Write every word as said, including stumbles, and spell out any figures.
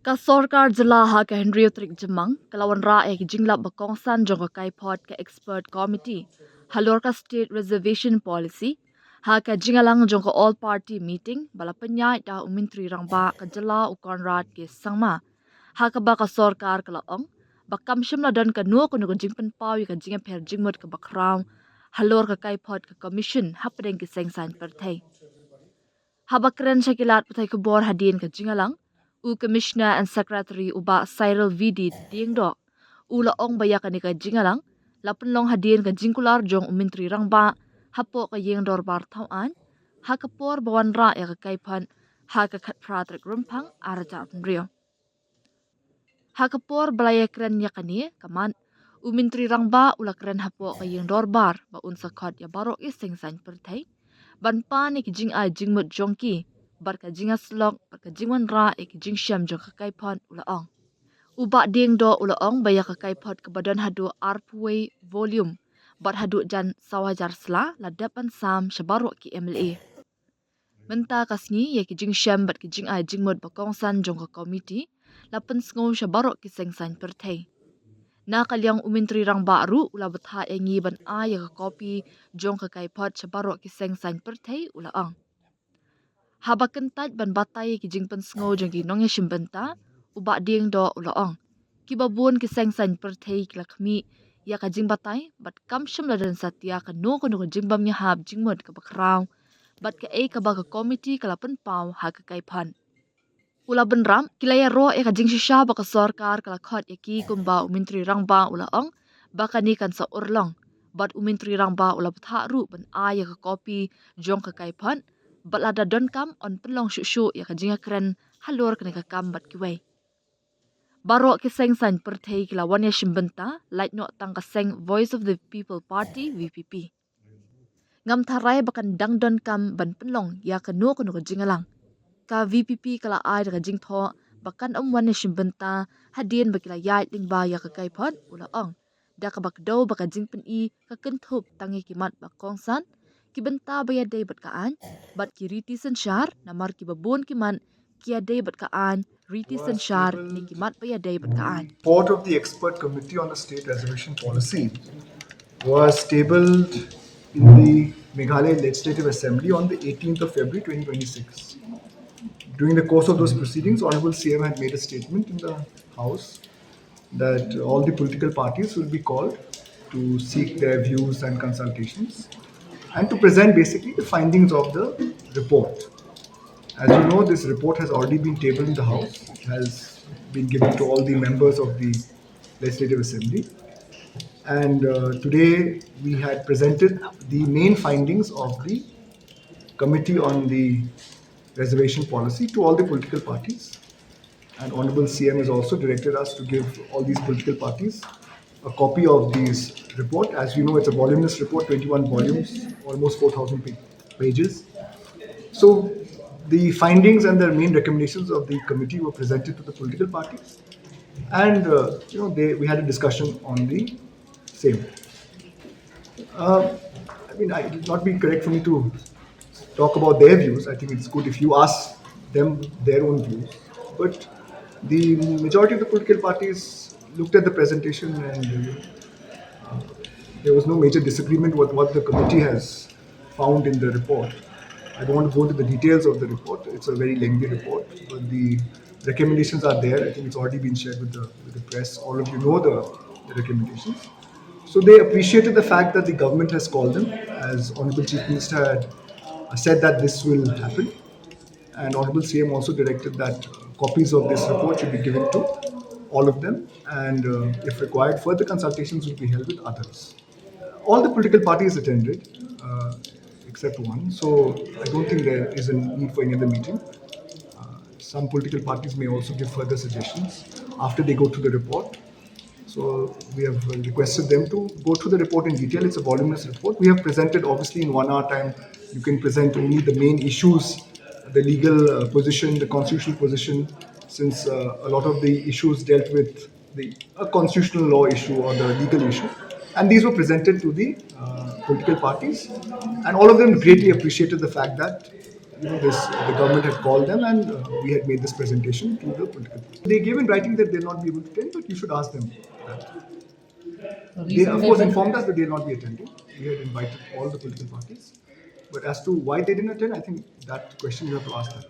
Ka sorkar jylla ha ka hynriew tarik Jymmang ka la wanrah ïa ki jinglap ba kongsan jong ka kaiphod ka expert committee halor ka state reservation policy ha ka jingïalang jong ka all party meeting ba la pynïaid da u Myntri Rangbah ka jylla u Conrad K Sangma, ha kaba ka sorkar ka la ong ba kam shym la don kano kano ka jingpynpaw ïa ka jingïapher jingmut kaba khraw halor ka kaiphod ka commission hapdeng ki seng saiñ pyrthei. Haba kren sha ki lad pathai khubor hadien ka jingïalang, u Commissioner and Secretary u Bah Cyril V D Diengdoh u la ong ba ïa kane ka jingïalang la pynlong hadien ka jingkular jong u Myntri Rangbah hapoh ka ïing dorbar thaw aiñ ha ka por ba wanrah ïa ka kaiphod ha ka khatphra tarik Rymphang arhajar arphew hynriew. Ha ka por ba la ïakren ïa kane ka mat, u Myntri Rangbah u la kren hapoh ka ïing dorbar ba un sa khot ïa baroh ki seng saiñ pyrthei ban pan ïa ki jingai jingmut jong ki bad ka jingïasyllok bad ka jingwanrah ïa ki jingshem jong ka kaiphod, u la ong. U Bah Diengdoh u la ong ba ïa ka kaiphod kaba don haduh arphew wei volume bad haduh jan saw hajar sla la dep ban sam sha baroh ki M L A. Mynta ka sngi ïa ki jingshem bad ki jingai jingmut ba kongsan jong ka komiti la pynsngew sha baroh ki seng saiñ pyrthei. Na ka liang u Myntri Rangbah ruh u la bthah ïa ngi ban ai ïa ka kopi jong ka kaiphod sha baroh ki seng saiñ pyrthei, u la ong. Haba kyntait ban batai ïa ki jingpynsngew jong ki nongïashim bynta, u Bah Diengdoh u la ong, kiba bun ki seng saiñ pyrthei ki la khmih ïa ka jingbatai bad kam shym la don satia kano kano ka jingbym ïahap jingmut kaba khraw bad kaei kaba ka komiti ka la pynpaw ha ka kaiphod. U la bynrap, ki la ïaroh ïa ka jingshisha ba ka sorkar ka la khot ïa ki kumba u Myntri Rangbah u la ong ba kane kan sa urlong bad u Myntri Rangbah u la bthah ruh ban ai ïa ka kopi jong ka kaiphod bad lada donkam yn pynlong shuh shuh ïa ka jingïakren halor kane ka kam bad kiwei. Baroh ki seng saiñ pyrthei ki la wan ïashim bynta, lait noh tang ka seng Voice of the People Party, V P P. Ngam tharai ba kan dang donkam ban pynlong ïa kano kano ka jingïalang. Ka V P P ka la ai da ka jingthoh ba kan ym wan ïashim bynta hadien ba ki la ïaid lyngba ïa ka kaiphod, u la ong, da kaba kdew ba ka jingpyni ka kynthup tang ïa ki mat ba kongsan, ki bynta ba ïadei bad ka aiñ bad ki riti synshar, namar kiba bun ki mat ki ïadei bad ka aiñ, riti synshar ne ki mat ba ïadei bad ka aiñ. Report of the Expert Committee on the State Reservation Policy was tabled in the Meghalaya Legislative Assembly on the eighteenth of February twenty twenty-six. During the course of those proceedings, Honorable C M had made a statement in the House that all the political parties will be called to seek their views and consultations and to present basically the findings of the report. As you know, this report has already been tabled in the House. It has been given to all the members of the Legislative Assembly. And uh, today we had presented the main findings of the Committee on the Reservation Policy to all the political parties. And Honorable C M has also directed us to give all these political parties a copy of these report. As you know, it's a voluminous report, twenty-one volumes, almost four thousand pa-, pages. So the findings and the main recommendations of the committee were presented to the political parties, and uh, you know they, we had a discussion on the same. Uh, I mean, I, it would not be correct for me to talk about their views. I think it's good if you ask them their own views. But the majority of the political parties looked at the presentation and uh, there was no major disagreement with what the committee has found in the report. I don't want to go into the details of the report. It's a very lengthy report, but the recommendations are there. I think it's already been shared with the, with the press. All of you know the, the recommendations. So they appreciated the fact that the government has called them, as Honorable Chief Minister had uh, said that this will happen. And Honorable C M also directed that copies of this report should be given to all of them, and uh, if required, further consultations will be held with others. All the political parties attended, uh, except one, so I don't think there is a need for any other meeting. Uh, some political parties may also give further suggestions after they go through the report. So we have requested them to go through the report in detail. It's a voluminous report. We have presented, obviously, in one hour time, you can present only the main issues, the legal uh, position, the constitutional position, since uh, a lot of the issues dealt with the a constitutional law issue or the legal issue. And these were presented to the uh, political parties, and all of them greatly appreciated the fact that You know, this, the government had called them and uh, we had made this presentation to the political party. They gave in writing that they'll not be able to attend, but you should ask them. They, of course, informed us that they'll not be attending. We had invited all the political parties. But as to why they didn't attend, I think that question you have to ask them.